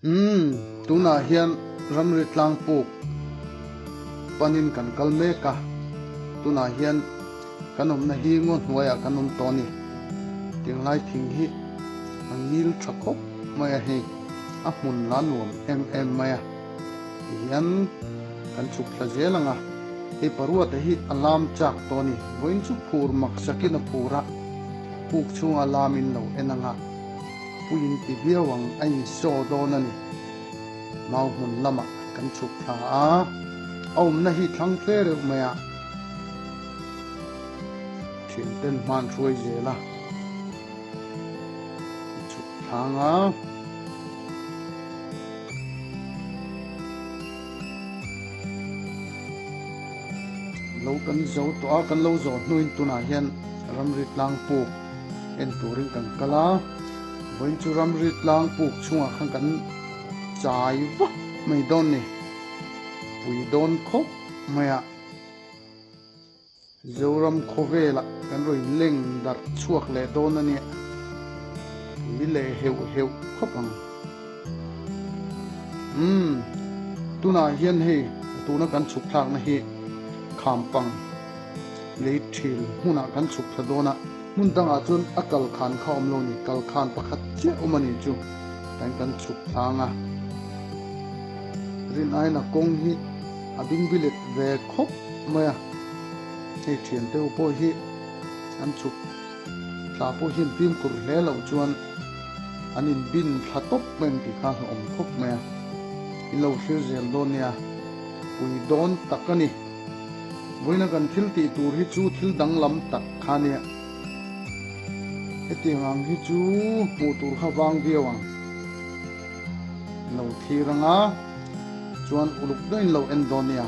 Umm, tunah hian ramri tlang puk panin kan kal mek a, tunah hian kan awmna hi ngaw hnuaiah kan awm tawh a ni. Tinglai thing hi a ngil tha khawp mai a hei, a hmun la nuam em em mai a. Tihian kan chhuk thla zel ang a, hei paruata hi a lam chak tawh a ni. Vawiin chu phur mak sakin a phur a, puk chhunga lamin lo en ang a. Puiin ti viau ang a insaw dawn a ni. Mau hmun lamah kan chhuk thla a, a awmna hi thlang fe reuh mai a. Thianten hman hruai zel a, i chhuk thlang a. Lo kan zo tawh a, kan lo zawh hnuin tunah hian ramri tlang puk en turin kan kal a, vawiin chu ramri tlang puk chhungah khan kan chai vak mai dawn ni, pui dawn khawp mai a. Zoram khawvelah kan rawn leng darh chhuak leh dawn a nia, pui leh heuh heuh khawp ang. Umm, tunah hian hei tuna kan chhuk thlakna hi khampang lei thil hmunah kan chhuk thla dawn a, hmun dangah chuan a kal khan kha awm lo a ni, kal khan pakhat chiah awm a ni chu tain kan chhuk thlang a. Rin aina kawng hi a bingbilet ve khawp mai a, hei thian te ho pawh hi an chhuk thla pawh hian fimkhur hle loh chuan an in bin thla tawp mai ang tih kha a hlauhawm khawp mai a, in lo thlir zel dawn nia, pui dawn tak a ni. Vawiina kan thil tih tur hi chu thil danglam tak kha nia, hetiang ang hi chu hmuh tur kha vang viau ang. Lo thlir anga chuan uluk deuhin lo en dawn nia.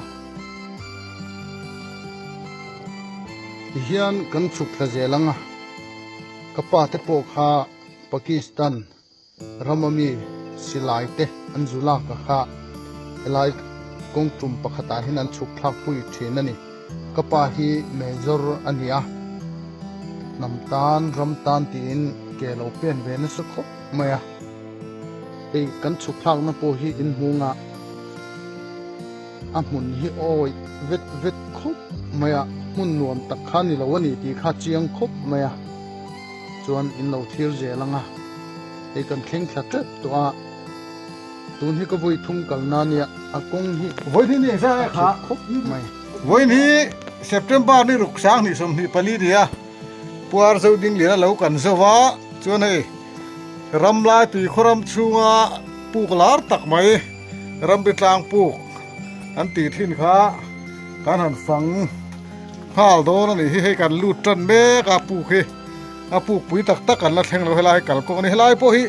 Tihian kan chhuk thla zel anga ka pa te pawh kha Pakistan rama mi silai te an zu lak a kha helai kawng tum pakhatah hian an chhuk thlak pui thin a ni. Ka pa hi major a ni a, hnam tan ram tan tiin ke lo pen ve nasa khawp mai a. Hei kan chhuk thlakna pawh hi in hmungah a hmun hi awih vet vet khawp mai a, hmun nuam tak kha ni lo a ni tih kha chiang khawp mai a, chuan in lo thlir zel ang a, hei kan thleng thla tep tawh a, tun hi ka vawi thum kalna nia a kawng hi a thut khawp mai. Vawiin hi September ni ruk 2024 nia Puar Zodingliana lo kan zo va, chuan hei Ramlai tui khawram chhunga puk lar tak mai ramri tlang puk an tih thin kha kan han fang nghal dawn a nih hi hei kan lut tan mek a puk hi a puk pui tak tak an la thleng lo helai kalkawng a ni helai pawh hi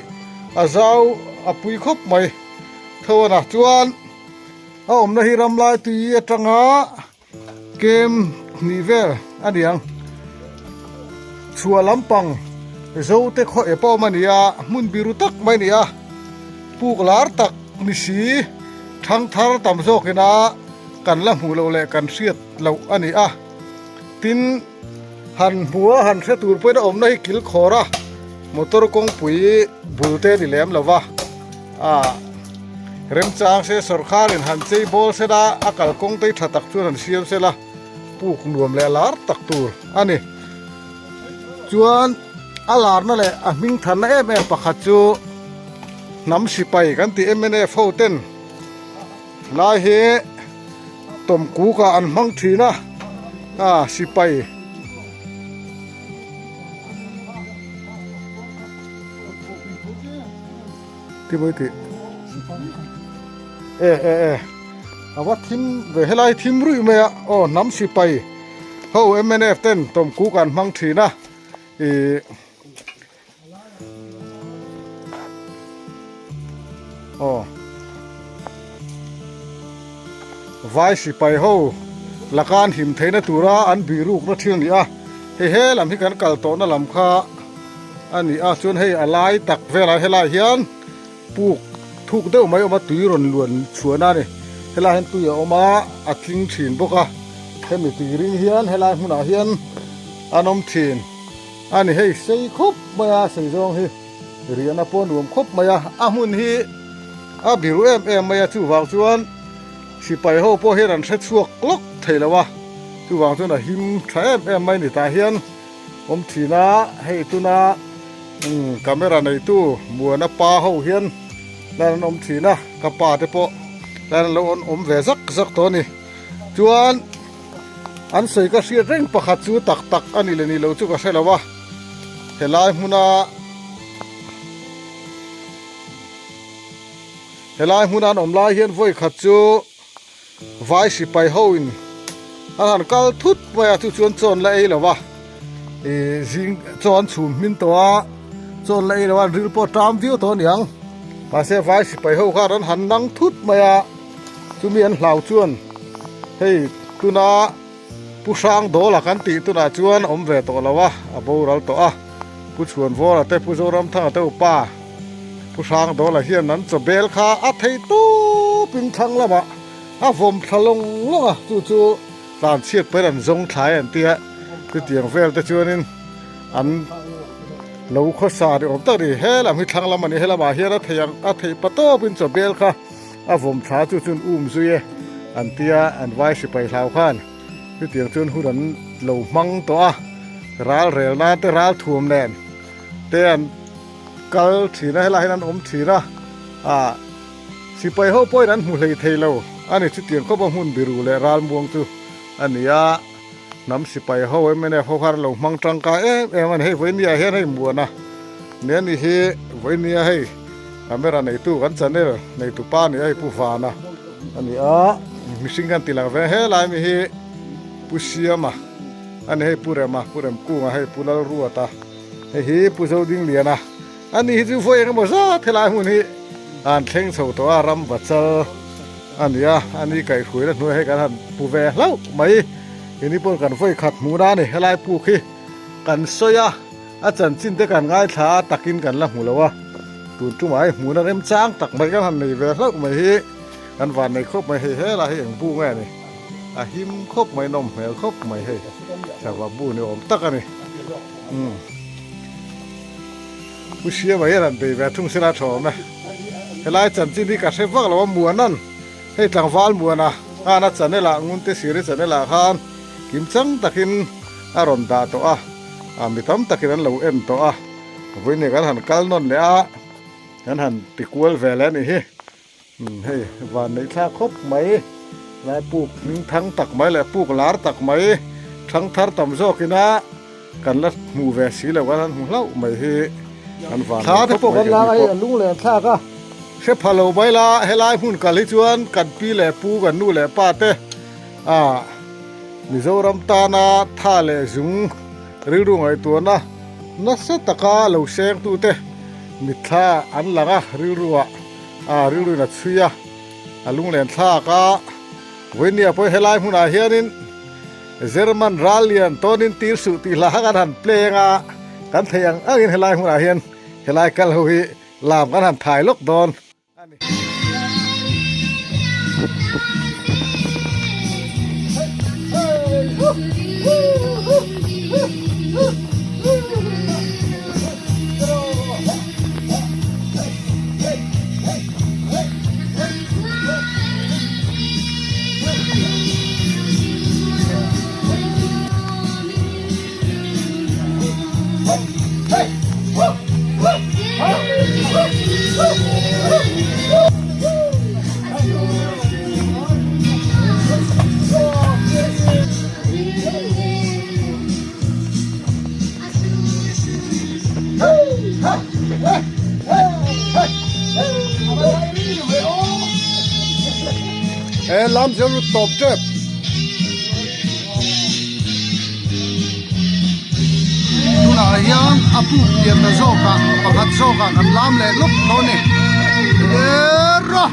a zau a pui khawp mai tho a na chuan a awmna hi ramlai tui atanga Kem hnih vel a ni ang. Chhuah lampang Zote khaw ep a awm a ni a, hmun biru tak mai a ni a, puk lar tak ni si, thang thar tam zawkina kan la hmuh loh leh kan hriat loh a ni a. Tin, han hmu a, han hre tur pawhin a awmna hi kil khawr a, motor kawngpui bul te a ni lem lo va. A remchang se sawrkharin han chei bawl se la, a kalkawng te hi tha tak chuan han siam se la, puk nuam leh lar tak tur a ni. Chuan a larna leh a hming thanna em em pakhat chu hnam sipai kan tih mnf ho ten lai hi tawmkuk ah an hmang thin a, a sipai. Ti mai tih e e e a va thim ve helai thim ruih mai a aw hnam sipai ho mnf ten tawmkuk an hmang thin a ih aw vai sipai ho laka an him theihna tura an bihrukna thil a ni a hei he lam hi kan kal tawhna lam kha. A ni a, chuan hei a lai tak velah helaiah hian puk thuk deuh mai a awm a, tui rawn luan chhuahna a ni. Helaiah hian tui a awm a, a tling thin bawk a, hemi tui ring hian helai hmunah hian an awm thin a ni. Hei sei khawp mai a, sei zawng hi riahna pawh a nuam khawp mai a, a hmun hi a biru em em mai a chuvang chuan sipai ho pawh hian an hre chhuak lawk thei lo a chuvang chuan a him tha em em mai ni tah hian awm thin a hei tuna camera neitu Muana pa ho hian lan an awm thin a ka pa te pawh lan an lo awm ve zak zak tawh a ni chuan an sawi ka hriat reng pakhat chu tak tak a ni leh ni lo chu ka hre lo a helai hmuna Helai hmun an awm lai hian vawi khat chu vai sipai ho in an han kal thut mai a chu chuan chawn la ei lo va ih zing chaw an chhum hmin tawh a chawn la ei lo a an ril pawh a ṭam viau tawh a niang mahse vai sipai ho khan an han nang thut mai a chumi an hlau chuan hei tuna Pu Hrang Dawla kan tih tunah chuan a awm ve tawh lo a, a boral tawh a. Pu Chhuanvawra te, Pu Zoramthanga te upa Pu Hrang Dawla hian an chaw bel kha a thei tupin thlang lamah a vawm thla lawng lawng a, chu chu tlan chhiat pahin an zawng thlai an ti a, chutiang vel te chuanin an lo khawsa ni awm tak a ni. He lam hi thlang lam a ni, he lamah hian a thei ang a theih pa tawpin chaw bel kha A vawm thla chu chuan um zui e an tia an vai sipai hlau khan chutiang chuan hun an lo hmang tawh a ral rel nan te ral thuam nen te an kal thin a helai hian an awm thin a ah sipai ho pawhin an hmu hlei thei lo a ni chutiang khawpa hmun biru leh ral muang chu a ni a hnam sipai ho mnf ho khan an lo hmang tangkai em em a ni hei vawinia hian hei muana nia ni hi vawinia hei. Camera neitu kan channel neitu pa ni a hei Pu Vana a ni a mihring kan ti lang ve helai mi hi Pu Siama a ni hei Pu Rema Pu Remkunga hei Pu Lalruata hei hi Pu Zodingliana a ni hi chu vawi eng emaw zat helai hmun hi an thleng chho tawh a ram vachal a ni a a ni kaihhruaina hnuai hei kan han pu ve hlauh mai ini pawh kan vawi khat hmuhna a ni helai puk hi kan sawi a. A chanchin te kan ngaithla a takin kan la hmu lo a, tun tumah hei hmuhna remchang tak mai kan han nei ve hlauh mai hi kan van nei khawp mai hei helai hi eng bu nge ni a him khawp mai nawm hmel khawp mai hei sava bu ni awm tak a ni umm Pu Siama hian an bei ve thung sela tha awm e helai chanchin hi ka hre vak lo a Muanan hei tlangval Muana khan a channel ah Ngunte Siri channel ah khan kimchang takin a rawn dah tawh a. Ah mi tam takin an lo en tawh a vawiin kan han kal nawn leh a kan han ti kual ve leh a nih hi umm hei van neih thlak khawp mai lai puk hming thang tak mai leh puk lar tak mai thang thar tam zawk ina kan la hmuh ve si lo kan han hmu hlauh mai hi kan van neih khawp mai kan ni pawh lung len thlak a hre pha lo mai la helai hmun kal hi chuan kan pi leh pu kan nu leh pa te ah. Mizoram tana tha leh zung rilru ngaihtuahna nasa taka lo sengtute mitthla an lang a, rilruah a rilruin a chhui a, a lunglen thlak a. Vawinia pawh helai hmunah hianin German ral lian tawnin tir suh tih hla kan han play anga kan theih ang angin helai hmunah hian helai kal ho hi lam kan han thai lawk dawn a ni. He lam zir lut tawp tep. Tunah hian a puk pian ta zawkah pakhat zawkah kan lam leh lawk dawn a ni. Era!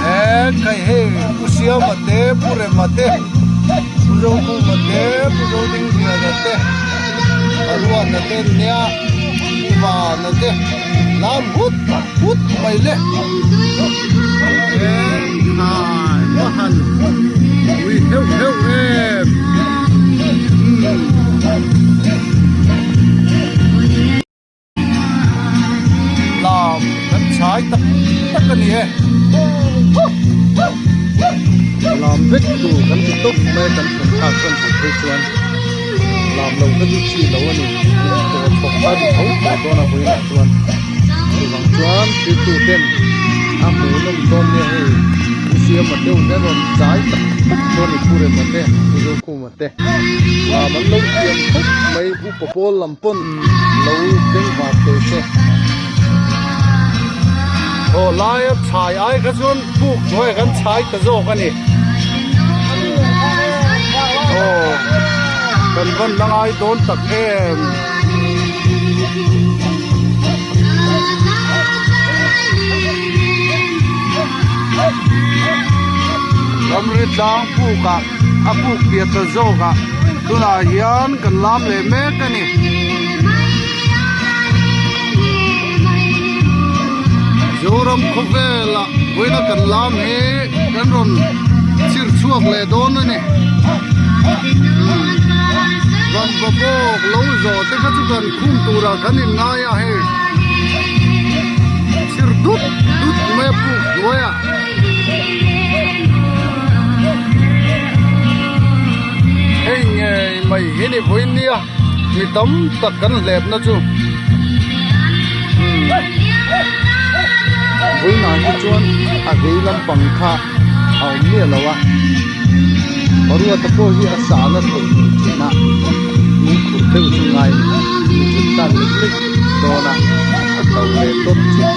He kai hei Pu Siama te Pu Rema te Pu Zokhuma te Pu Zodingliana te Aruana te nia Pu Vana te lam hut hut mai le. Khai va han ui heuh heuh em. tawp mai a kan thlen thlak chuan tur phei chuan lam lo kha chu chi lo a ni. Tawh thawk kha a ni tho tawh dawn a vawiinah chuan chuvang chuan thiltu ten a hmuhnawm dawn nia hei u Siama te u te an rawn chai tak tak dawn a ni Pu Rema te Pu Zokhuma te lam an lo thiam khawp mai upa pawl lam pawn lo bengvar teh se. Thaw laia chhai ai kha chuan puk hnuaiah kan chhai ta zawk a ni. Aw kan van la ngai dawn tak em. Ramri tlang pukah a puk piah ta zawk a tunah hian kan lam leh mek a ni. Zoram khawvela vawiina kan lam hi kan rawn chhir chhuak leh dawn a ni. Vanva bawk lo zawh te kha chu kan khum turah kan inngai a hei chhir dut dut mai a puk hnuai a. Hei ngei mai hi ni vawiin nia mi tam tak kan hlepna chu Vawiinah hi chuan a vei lampang kha a awm miah lo a Paruata pawh hi a sahna theih hmel thin a lungkhur deuh chu ngai mi zut tan lek lek dawn a a to leh tawp thin.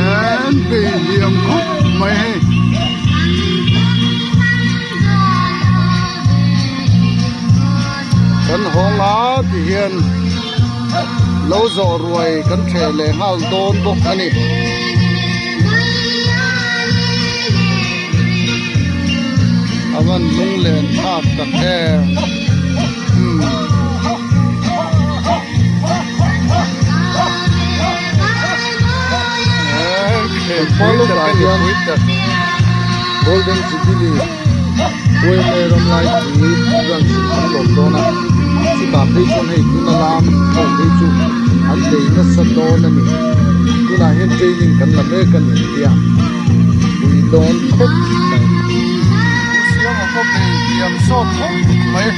An bei hliam khawp mai hei. Kan hawng a ti hian lo zawh ruai kan ṭheh leh nghal dawn bawk a ni. A van lunglen thlak tak em. Umm. Paulukah hian Golden Jubilee Uaime ramlai pui branch an lawm dawn a, chutah phei chuan hei tuna lam ho phei chu an bei nasa dawn a ni. Tunah hian training kan la mek a ni tia pui dawn khawp mai. Siama pawh bei thiam sawt khawp mai.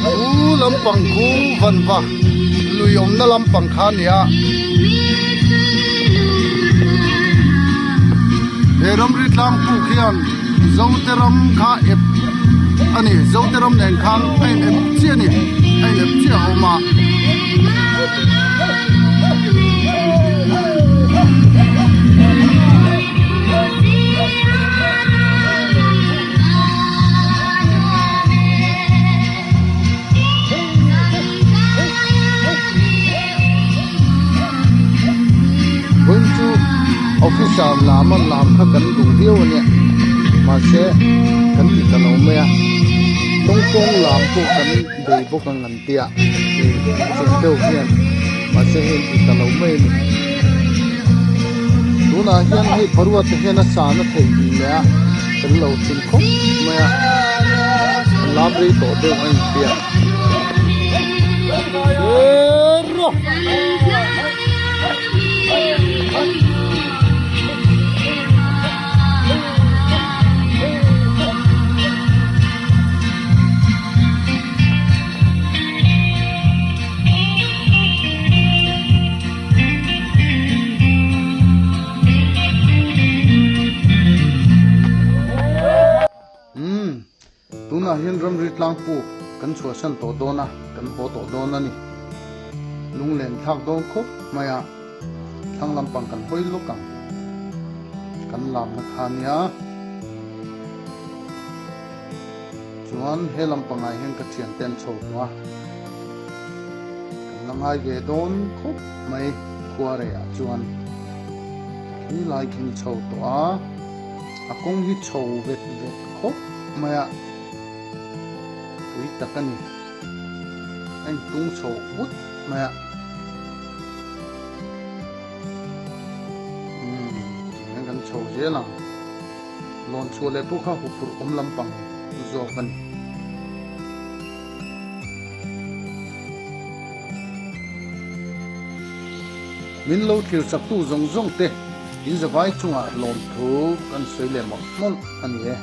U lampang khu vanva lui awmna lampang kha a ni a. He ramri tlangpuk hian Zote ram kha ep a ni Zote ram nen khan a in ep chiah a ni a in ep chiah a awm a. Vawiin chu officer lama lam kha kan duh viau a nia mahse kan ti ta lo mai a tawngpawng lam pawh kan bei bawk ang an tia ih chung deuh hian mahse hei an ti ta lo mai a ni tunah hian hei pharua te hian a sana theih ni leh a kan lo thin khawp mai a an lam rei tawh deuh a intia. Umm tunah hian ramri tlangpuk kan chhuahsan tawh dawn a, kan haw tawh dawn a ni. Lunglen thlak dawn khawp mai a, thlang lampang kan hawi lawk ang. Kan lamna kha nia. Chuan he lam pangah hian ka thiante an chho tawh a, kan la ngai ve dawn khawp mai khuarehah chuan khi lai khi ni chho tawh a, a kawng hi chho vet vet khawp mai a, tui tak a ni, a intung chho vut mai a. Umm tihian kan chho zel ang. Lawn chhuah leh pawh kha huphurh awm lampang zawk a ni. Min lo thlir chaktu zawng zawng te in zavai chungah lawmthu kan sawi leh mawlh mawlh a ni e.